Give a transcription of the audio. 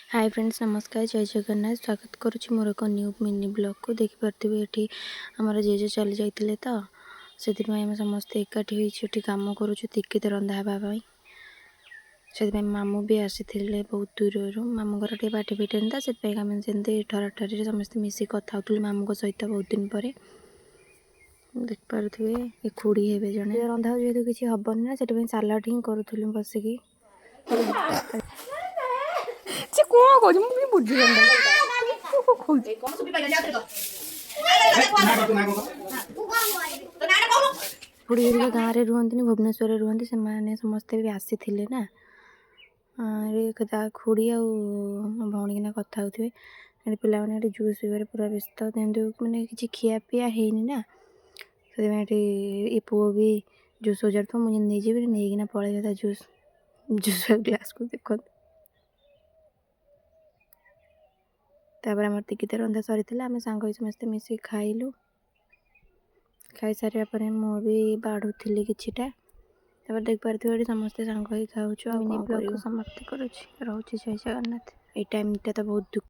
ହାଏ friends, ନମସ୍କାର, ଜୟ ଜଗନ୍ନାଥ। ସ୍ୱାଗତ କରୁଛି ମୋର ଏକ ନ୍ୟୁ ମିନି ବ୍ଲଗ୍କୁ। ଦେଖିପାରୁଥିବେ, ଏଠି ଆମର ଜେଜେ ଚାଲି ଯାଇଥିଲେ ତ ସେଥିପାଇଁ ଆମେ ସମସ୍ତେ ଏକାଠି ହେଇଛୁ, ଏଠି କାମ କରୁଛୁ ତିକିତ ରନ୍ଧା ହେବା ପାଇଁ। ସେଥିପାଇଁ ମାମୁଁ ବି ଆସିଥିଲେ ବହୁତ ଦୂରରୁ। ମାମୁଁଙ୍କର ଟିକେ ପାଟି ଫିଟେନି ତ ସେଥିପାଇଁ ଆମେ ସେମିତି ଠରାଠରିରେ ସମସ୍ତେ ମିଶିକି କଥା ହେଉଥିଲୁ ମାମୁଁଙ୍କ ସହିତ ବହୁତ ଦିନ ପରେ। ଦେଖିପାରୁଥିବେ, ଏ ଖୁଡ଼ି ହେବେ ଜଣେ। ରନ୍ଧା ଯେହେତୁ କିଛି ହେବନି ନା, ସେଥିପାଇଁ ସାଲାଡ଼ ହିଁ କରୁଥିଲୁ ବସିକି। ସେ କଣ କହୁଛି ମୁଁ ବି ବୁଝିପାରୁନି, କଣ କହୁଛି। ଖୁଡ଼ି ହେରିକା ଗାଁରେ ରୁହନ୍ତିନି, ଭୁବନେଶ୍ୱରରେ ରୁହନ୍ତି। ସେମାନେ ସମସ୍ତେ ବି ଆସିଥିଲେ ନା। ତା ଖୁଡ଼ି ଆଉ ମୋ ଭଉଣୀକିନା କଥା ହେଉଥିବେ। ଏଠି ପିଲାମାନେ ଏଠି ଜୁସ୍ ପିଇବାରେ ପୁରା ବ୍ୟସ୍ତ। କିନ୍ତୁ ମାନେ କିଛି ଖିଆପିଆ ହେଇନି ନା, ସେଥିପାଇଁ ଏଠି ଏ ପୁଅ ବି ଜୁସ୍ ସଜାଡ଼ୁଥିବ, ମୁଁ ଯେମିତି ନେଇଯିବି, ନେଇକିନା ପଳେଇବ ତା ଜୁସ୍ ଗ୍ଲାସ୍କୁ ଦେଖନ୍ତୁ। ତାପରେ ଆମର ତିକିତା ରନ୍ଧା ସରିଥିଲା, ଆମେ ସାଙ୍ଗ ହୋଇ ସମସ୍ତେ ମିଶିକି ଖାଇଲୁ। ଖାଇସାରିବା ପରେ ମୁଁ ବି ବାଢ଼ୁଥିଲି କିଛିଟା। ତାପରେ ଦେଖିପାରୁଥିବେ, ଏଠି ସମସ୍ତେ ସାଙ୍ଗ ହେଇ ଖାଉଛୁ। ଆଉ ମିନି ବ୍ଲଗ୍କୁ ସମାପ୍ତି କରୁଛି, ରହୁଛି, ଜୟ ଜଗନ୍ନାଥ। ଏଇ ଟାଇମ୍ଟା ତ ବହୁତ ଦୁଃଖ।